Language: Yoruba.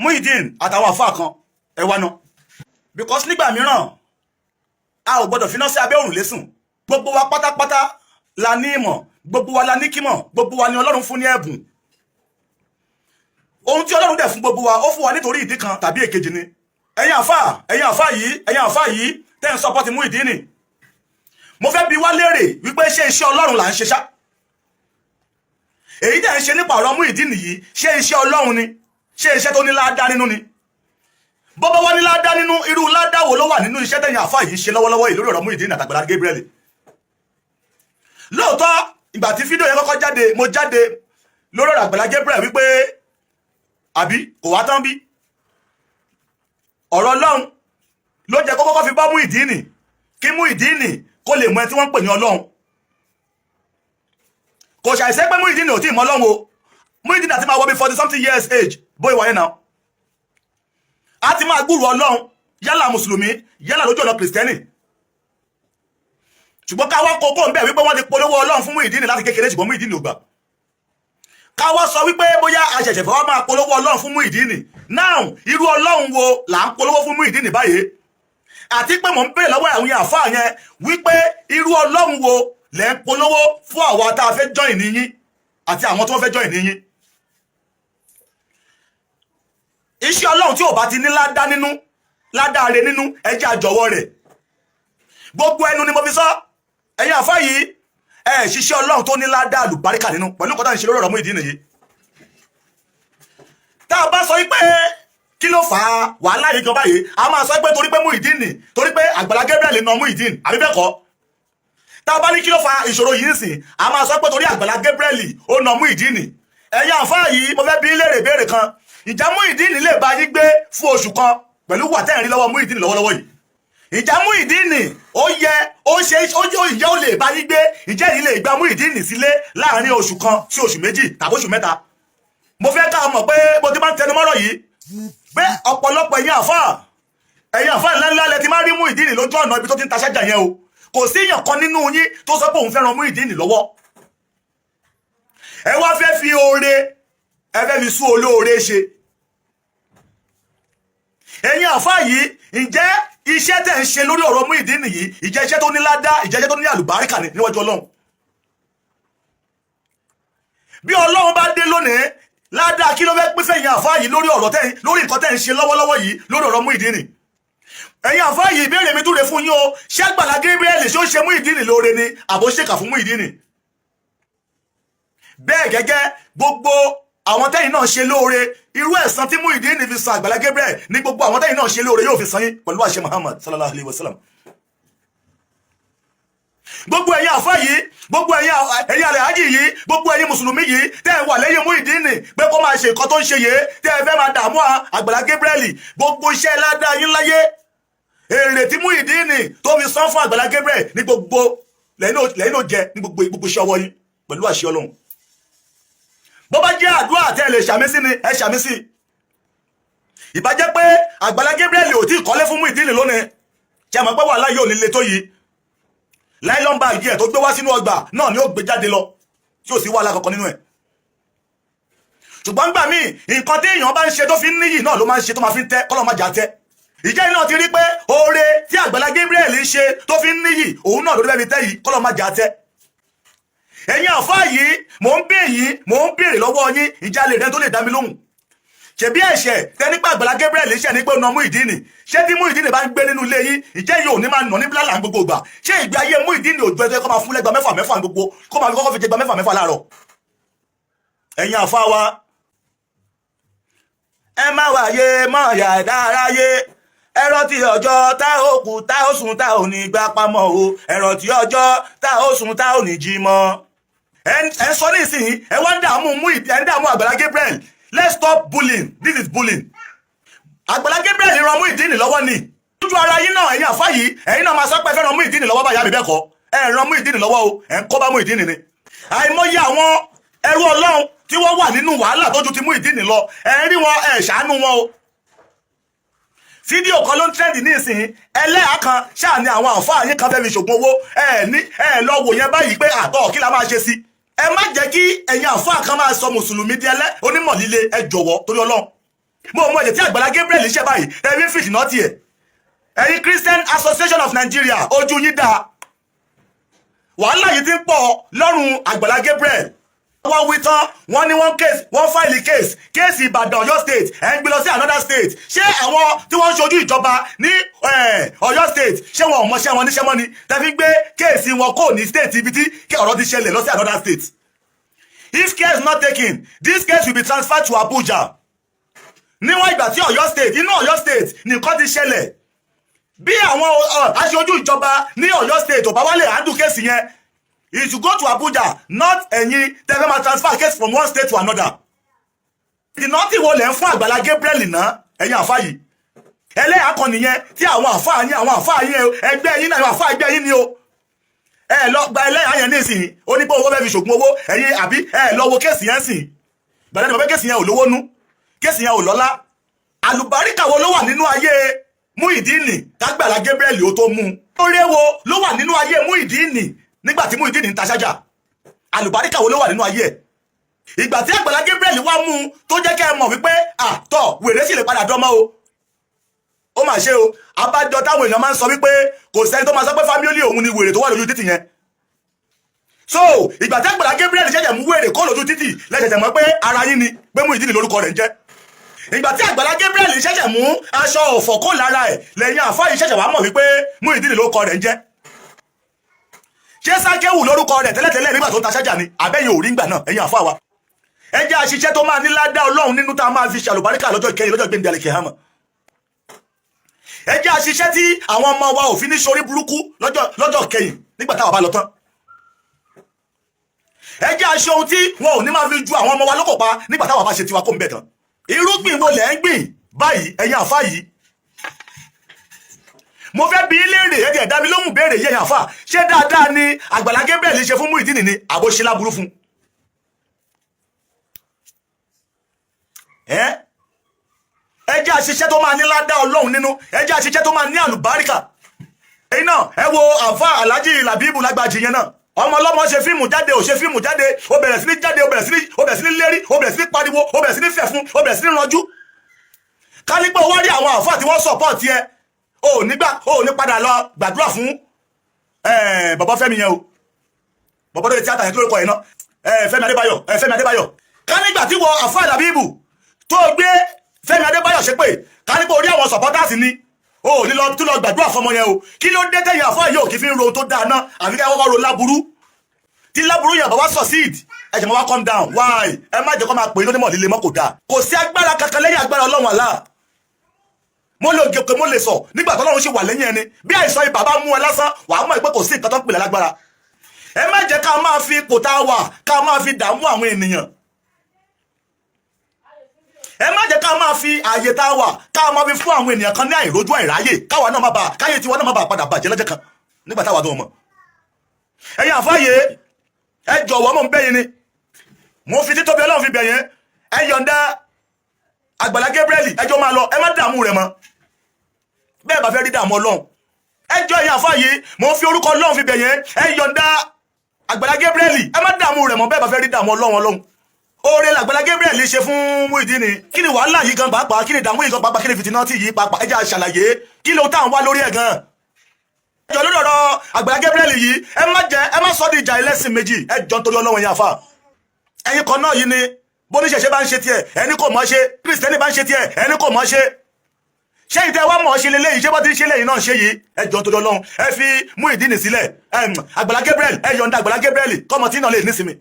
Muyideen àtàwọn àfáà kan, ẹ wá náà, because nígbà mìíràn, a ò gbọdọ̀ finá sí abẹ́ òrùlé sùn. Gbogbo wa pátápátá la ní ìmọ̀, gbogbo wa la ní kímọ̀, gbogbo wa ni Ọlọ́run fún ní ẹ̀bùn. Ohun tí Ọlọ́run dẹ̀ fún gbogbo wa, ó fún wa nítorí ìdí kan tàbí èkejì ni. Ẹ̀yin àfáà yìí, ẹ̀yin àfáà yìí tẹ́ ń support Muyideen ni, mo fẹ́ bi wá léèrè wípé, ṣé iṣẹ́ Ọlọ́run là ń ṣe ṣá? Èyí tẹ́ ń ṣe nípa ọ̀rọ̀ Muyideen yìí, ṣé iṣẹ́ Ọlọ́run ni? Ṣé iṣẹ́ tó ní ládá nínú ni? Bọ́bá wá ní ládá nínú, irú ládá wo ló wà nínú iṣẹ́ tẹ̀yìn àfáà yìí ṣe lọ́wọ́lọ́wọ́ yìí lórí ọ̀rọ̀ Muyideen àtàgbàlá Gabriel? Lóòótọ́, ìgbà tí fídíò yẹn kọ́kọ́ jáde, mo jáde lórí ọ̀rọ̀ Àgbàlá Gabriel wípé, àbí kò wá tán bí? Ọ̀rọ̀ Ọlọ́run ló jẹ́ kó kọ́kọ́ fi bá Muyideen, kí Muyideen kó lè mọ ẹ tí wọ́n ń pè ní Ọlọ́run. Kò ṣàìsẹ́ pé Muyideen ò tí ì mọ Ọlọ́run o. Muyideen àti máa wọ bí 40 something years age bóyá wáyé náà, a ti máa gbúrò Ọlọ́run, yálà mùsùlùmí, yálà lójú ọ̀nà kìrìsìtẹ́nì. Ṣùgbọ́n káwá kókó ń bẹ̀ wípé wọ́n ti polówó Ọlọ́run fún Muyideen láti kékeré, ṣùgbọ́n Muyideen ò gbà. Káwá sọ wípé bóyá àṣẹ̀ṣẹ̀ fẹ́ wá máa polówó Ọlọ́run fún Muyideen now, irú Ọlọ́run wo là ń polówó fún Muyideen báyìí? Àti pé mò ń bèèrè lọ́wọ́ àwọn àfáà yẹn wípé, irú Ọlọ́run wo lẹ́ ń polówó fún àwa tá a fẹ́ join ní yín àti àwọn tó fẹ́ join ní yín? Iṣẹ́ Ọlọ́run tí ò bá ti ní ládá nínú, ládáre nínú, ẹ jẹ́ àjọwọ́ rẹ̀. Gbogbo ẹnu ni mo fi sọ, ẹ̀yin àfáà yìí, ẹ ṣiṣẹ́ Ọlọ́run tó ní ládá àlùbáríkà nínú pẹ̀lú nǹkan tá à ń ṣe lórí ọ̀rọ̀ Muyideen nìyí. Tá a bá sọ pé kí ló fà á wàhálà yìí gan báyìí, a máa sọ pé torí pé Muyideen, torí pé Àgbàlá Gabriel na Muyideen, àbí bẹ́ẹ̀ kọ́? Tá a bá ní kí ló fa ìṣòro yìí sìn, a máa sọ pé torí Àgbàlá Gabriel ó na Muyideen. Ẹ̀yin àfáà yìí, mo fẹ́ bi léèrè béèrè kan. Ìjà Muyideen lè bá yín gbé fún oṣù kan pẹ̀lú wà tẹ́ ẹ̀ rí lọ́wọ́ Muyideen lọ́wọ́lọ́wọ́ yìí? Ìjà Muyideen ó yẹ ó ṣe ó ìyẹ́ ó lè bá yín gbé? Ìjẹ́ yìí lè gba Muyideen sílé láàrin oṣù kan sí oṣù 2 tàbí oṣù 3? Mo fẹ́ ká mọ̀ pé mo ti máa ń tẹnu mọ́rọ̀ yìí pé ọ̀pọ̀lọpọ̀ ẹ̀yin àfáà ńláńlá lẹ ti máa rí Muyideen lójú ọ̀nà ibi tó ti ń ta ṣájà yẹn o. Kò sí èèyàn kan nínú yín tó sọ pé òun fẹ́ ran Muyideen lọ́wọ́. Ẹ wá fẹ́ fi oore, ẹ fẹ́ fi sú olóore ṣe. Ẹ̀yin àfáà yìí, ǹjẹ́ iṣẹ́ tẹ̀ ń ṣe lórí ọ̀rọ̀ Muyideen yìí, ìjẹ́ iṣẹ́ tó ní ládá, ìjẹ́ iṣẹ́ tó ní àlùbáríkà ní níwájú Ọlọ́run? Bí Ọlọ́run bá dé lónìí, ládá kí ló fẹ́ pín fẹ̀yìn àfáà yìí lórí ọ̀rọ̀ tẹ́, lórí nǹkan tẹ́ ń ṣe lọ́wọ́lọ́wọ́ yìí lórí ọ̀rọ̀ Muyideen? Ẹ̀yin àfáà yìí, ìbéèrè mi túre fún yín o. Ṣé Àgbàlá Gabriel, ṣé ó ṣe Muyideen lóore ni, àbó ṣèkà fún Muyideen? Bẹ́ẹ̀ gẹ́gẹ́, gbogbo àwọn tẹ́yìn náà ṣe lóore, irú ẹ̀san tí Muyideen fi san Àgbàlá Gabriel ní gbogbo àwọn tẹ́yìn náà ṣe lóore yóò fi san yín pẹ̀lú àṣẹ Muhammad sallallahu alayhi wa sallam. Gbogbo ẹ̀yin àfá yìí, gbogbo ẹ̀yin àlẹ́hájì yìí, gbogbo ẹ̀yin mùsùlùmí yìí tẹ́ ẹ wà lẹ́yìn Muyideen pé kó máa ṣe nǹkan tó ń ṣe yìí, tẹ́ ẹ fẹ́ máa dààmú Àgbàlá Gabriel, gbogbo iṣẹ́ ládàá yín láyé, èrè tí Muyideen tó fi san fún Àgbàlá Gabriel ní gbogbo lẹ́yìn ló jẹ ní gbogbo iṣẹ́ ọwọ́ yín pẹ̀lú àṣẹ Ọlọ́run. Bó bá jẹ́ àdúrà tẹ́ ẹ lè ṣàmì sí ni, ẹ ṣàmì sí. Ìbá jẹ́ pé Àgbàlá Gabriel ò tí ì kọ́lé fún Muyideen lónìí, ṣe mọ̀ pé wàhálà yóò ní le tó yìí? Nylon bag ẹ̀ tó gbé wá sínú ọgbà náà ni ó gbé jáde lọ tí ò sí wàhálà kankan nínú ẹ̀. Ṣùgbọ́n gbà míì, nǹkan tí èèyàn bá ń ṣe tó fi ń níyì náà ló máa ń ṣe tó máa fi ń tẹ́ kọ́lọ́ má jà tẹ́. Ìjẹ́ iná ti rí pé oore tí Àgbàlá Gabriel ń ṣe tó fi ń níyì, òun náà ló fẹ́ fi tẹ́ yìí, kọ́lọ́ má jà tẹ́. Ẹ̀yin àfáà yìí, mò ń bèè yín, mò ń béèrè lọ́wọ́ yín, ìjà lè rẹ tó lè dá mi lóhùn. Ṣebí ẹ̀ṣẹ̀ tẹ nípa Àgbàlá Gabriel ṣẹ̀ ní pé ó na Muyideen. Ṣé tí Muyideen bá ń gbé nínú ilé yín, ìjẹ́ yìí ò ní máa nà ní bílàlà ní gbogbo ìgbà? Ṣé ìgbé ayé Muyideen òjò ẹjọ́ kó máa fún lẹ́gba mẹ́fà mẹ́fà ní gbogbo, kó máa fi kọ́kọ́ fi jẹgba mẹ́fà mẹ́fà láàárọ̀? Ẹ̀yin àfáà wa, ẹ má wáyé mọ̀ yà dáráyé. Ẹ rántí ọjọ́ tá ó kú, tá ó sùn, tá ò ní gbà pamọ́ o. Ẹ rántí ọjọ́ tá ó sùn, tá ò ní jí mọ́. Ẹ ń sọ ní ìsìn, ẹ wá ń dààmú Muyideen, ẹ ń dààmú Àgbàlá Gabriel. Let's stop bullying. This is bullying. Àgbàlá Gabriel ran Muyideen lọ́wọ́ ni. Lójú ara yín náà, ẹ̀yin àfá yìí, ẹ̀yin náà máa sọ pé ẹ fẹ́ ran Muyideen lọ́wọ́ báyà mi. Bẹ́ẹ̀ kọ́, ẹ ran Muyideen lọ́wọ́ o, ẹ̀ ń kó bá Muyideen ni. Àìmọye àwọn ẹrú Ọlọ́run tí wọ́n wà nínú wàhálà tó ju ti Muyideen lọ, ẹ̀ ń rí wọn, ẹ̀ ṣàánú wọn o. Fídíò kan ló ń trend ní ìsìn, ẹlẹ́yà kan ṣáà ní àwọn àǹfààní yín kan fẹ́ fi ṣògùn owó. Ẹ ní ẹ lọ wò yẹn báyìí pé àtọ̀ kí la máa ṣe sí. Ẹ má jẹ́ kí ẹ̀yin àǹfààní kan máa sọ mùsùlùmí di ẹlẹ́ onímọ̀ líle. Ẹ jọ̀wọ́, torí Ọlọ́run. Mo mọ ẹ̀jẹ̀ tí Àgbàlá Gabriel ṣe báyìí tẹ́ fi ń fìtínà tiẹ̀. Ẹ̀yin Christian Association of Nigeria, ojú yín dáa. Wàhálà yìí ti ń pọ̀ lọ́rùn Àgbàlá Gabriel. Wọ́n wí tán, wọ́n ní wọ́n case, wọ́n file case, case Ìbàdàn, Ọ̀yọ́ State, ẹ̀ ń gbé lọ sí another state. Ṣé àwọn tí wọ́n ń ṣojú ìjọba ní Ọ̀yọ́ State, ṣé wọn ò mọṣẹ́ wọn níṣẹ́ mọ́ ni tẹ́ fi gbé case wọn kò ní state ibi tí ọ̀rọ̀ ti ṣẹlẹ̀ lọ sí another state? If care is not taken, this case will be transferred to Abuja. Níwọ̀n ìgbà tí Ọ̀yọ́ State, inú Ọ̀yọ́ State nìkan ti ṣẹlẹ̀, bí àwọn aṣojú ìjọba ní Ọ̀yọ́ State ò bá wálé handle case yẹn, it should go to Abuja, not ẹ̀yin tẹ́ fẹ́ máa transfer case from one state to another. Ìdìnnà tí wo lẹ̀ ń fún Àgbàlá Gabriel náà, ẹ̀yin àfa yìí? Ẹlẹ́yà kan nìyẹn tí àwọn àfa yín, àwọn àfa yín, ẹgbẹ́ yín náà, àwọn àfa ẹgbẹ́ yín ni o. Ẹ lọ gba ẹlẹ́yà yẹn nísìnyí, ó ní pé owó fẹ́ fi ṣògùn owó ẹ̀yin, àbí ẹ lọ wo case yẹn sìn gbàdá ni bàbá case yẹn ò lówó nú, case yẹn ò lọ́lá. Àlùbáríkà wo ló wà nínú ayé Muyideen kágbàlá Gabriel ó tó mú un? Oore wo ló wà nínú ayé Muyideen nígbà tí Muyideen ń ta ṣájà? Àlùbáríkà wo ló wà nínú ayé ẹ̀? Ìgbà tí Àgbàlá Gabriel wá mú un tó jẹ́ kẹ́ ẹ mọ̀ wípé àtọ̀ wèrè sì lè padà dánmọ́ o. Ó mà ṣe o. Abájọ táwọn èèyàn máa ń sọ wípé kò sẹ́ni tó máa sọ pé family òun ni wèrè tó wà lójú títì yẹn. So ìgbà tí Àgbàlá Gabriel ṣẹ̀ṣẹ̀ mú wèrè kó lójú títì lẹ́sẹ̀ṣẹ̀ mọ̀ pé ara yín ni, pé Muyideen lórúkọ rẹ̀ ń jẹ́. Ìgbà tí Àgbàlá Gabriel ṣẹ̀ṣẹ̀ mú aṣọ ọ̀fọ̀ kó lára ẹ̀ lẹ́yìn àfáà yìí ṣẹ̀ṣẹ̀ wá mọ̀ wípé Muyideen lórúkọ rẹ̀ ń jẹ́. Ṣé Sákéwù lórúkọ rẹ̀ tẹ́lẹ̀tẹ́lẹ̀ nígbà tó ń ta ṣájà ni? Àbẹ́yìn ò rí ngbà náà? Ẹ̀yin àfáà wa, ẹ jẹ́ àṣìṣe tó máa ní ládá Ọlọ́run nínú, tá a máa fi ṣàlùbáríkà lọ́jọ́ ìkẹyìn, lọ́jọ́ gbẹ̀ndẹ̀ àlèkè hàmà. Ẹ jẹ́ àṣìṣe tí àwọn ọmọ wa ò fi ní ṣorí burúkú lọ́jọ́ kẹyìn nígbà táwa bá lọ tán. Ẹ jẹ́ àṣe ohun tí wọn ò ní máa fi ju àwọn ọmọ wa lókò pa nígbà táwa bá ṣe tiwa kó ń bẹ̀ tán. Irúgbìn wo lẹ̀ ń gbìn báyìí, ẹ̀yin àfá yìí? Mo fẹ́ bi léèrè, ẹ dẹ̀ dá mi lóhùn béèrè yìí. Ẹ̀yin àfá, ṣé dáadáa ni Àgbàlá Gabriel ṣe fún Muyideen ni, àbó ṣe láburú fún ẹ? Ẹ jẹ́ àṣìṣe tó máa ní ládá Ọlọ́run nínú. Ẹ jẹ́ àṣìṣe tó máa ní àlùbáríkà. Èyí náà, ẹ wo àfá Alhaji Làbíbù Lágbàjì yẹn náà. Ọmọ ọlọ́mọ ṣe fíìmù jáde, ò ṣe fíìmù jáde, ó bẹ̀rẹ̀ sí ní jáde, ó bẹ̀rẹ̀ sí ní lérí, ó bẹ̀rẹ̀ sí ní pariwo, ó bẹ̀rẹ̀ sí ní fẹ̀fún, ó bẹ̀rẹ̀ sí ní ranjú. Ká ní pé ó wá rí àwọn àfáà tí wọ́n support ẹ, ò nígbà ó ní padà lọ gbàdúrà fún bàbá Fẹ́mi yẹn o, bàbá tó lè tíátà yẹn tó lórúkọ yẹn náà, Fẹ́mi Adébáyọ̀, Fẹ́mi Adébáyọ̀. Ká nígbà tí wọ àfáà Làbíbù tó gbé Fẹ́mi Adébáyọ̀ ṣépè, ká ní pé orí àwọn supporters ni o ní lọ tún lọ gbàdúrà fọmọ yẹn o. Kí ló dé tẹ̀yìn àfáà yóò kí fi ń ro tó dáa náà, àfi ká kọ́kọ́ ro láburú? Tí láburú yẹn bá wá succeed, ẹ jẹ́ mọ́ wá calm down. Why? Ẹ má jẹ́ kó máa pè é lónímọ̀ líle mọ́, kò dáa. Kò sí agbára kankan lẹ́yìn agbára Ọlọ́run àlá. Mo lè gòkè, mo lè sọ nígbà tó Ọlọ́run ṣe wà lẹ́yìn ẹni. Bí àìsàn ibà bá mú ẹ lásán, wàá mọ̀ pé kò sí nǹkan tó ń pè lágbára. Ẹ má jẹ́ ká máa fi ipò tá a wà ká máa fi dààmú àwọn ènìyàn. Ẹ má jẹ́ ká máa fi ààyè tá a wà ká máa fi fún àwọn ènìyàn kan ní àìrójú àìráyè, káwa náà má bàa káyé tiwa náà má bàa padà bàjẹ́ lọ́jọ́ kan nígbà táwa gan mọ̀. Ẹ̀yin àfáàyè, ẹ jọ̀wọ́, mò ń bẹ̀ yín ni. Mo fi títóbi Ọlọ́run fi bẹ̀ yẹn. Ẹ yọ̀ǹda Àgbàlá Gabriel, ẹ jọ̀ọ́, máa lọ. Ẹ má dààmú rẹ̀ mọ́ bẹ́ẹ̀ bá fẹ́ rí dààmú Ọlọ́run. Ẹ jọ̀ọ́, ẹ̀yin àfáàyè, mo fi orúkọ Ọlọ́run fi bẹ̀ yẹn. Ẹ yọ̀ǹda Àgbàlá Gabriel, ẹ má dààmú rẹ̀ mọ́ bẹ́ẹ̀ bá fẹ́ rí dààmú Ọlọ́run. Ọlọ́run, oore làgbàlá Gabriel ṣe fún Muyideen. Kí ni wàhálà yìí gan pàápàá? Kí ni ìdààmú yìí gan pàápàá? Kí ni fìtínà tí yìí pàápàá? Ẹ jẹ́ àṣàlàyé kí ló táwọn wá lórí ẹ̀ gan. Ẹ jọ̀ọ́, lórí ọ̀rọ̀ Àgbàlá Gabriel yìí, ẹ má jẹ́ ẹ má sọ di ìjà ẹlẹ́sìn méjì. Ẹ jọ̀ọ́, nítorí Ọlọ́run yẹn, àfà, ẹ̀yin kan náà yìí ni. Bóníṣẹ̀ṣe bá ń ṣe tiẹ̀, ẹni kò mọ̀ ṣe. Kristẹni bá ń ṣe tiẹ̀, ẹni kò mọ̀ ṣe. Ṣé ìtẹ́ wá mọ̀ ṣe leléyìí? Ṣé bá ti ń ṣe lẹ́yìn náà ṣe yìí? Ẹ jọ̀ọ́, nítorí Ọlọ́run, ẹ fi Muyideen sílẹ̀. Àgbàlá Gabriel, ẹ yọ̀ǹda Àgbàlá Gabriel kọ́mọ tí náà lè nísinmi.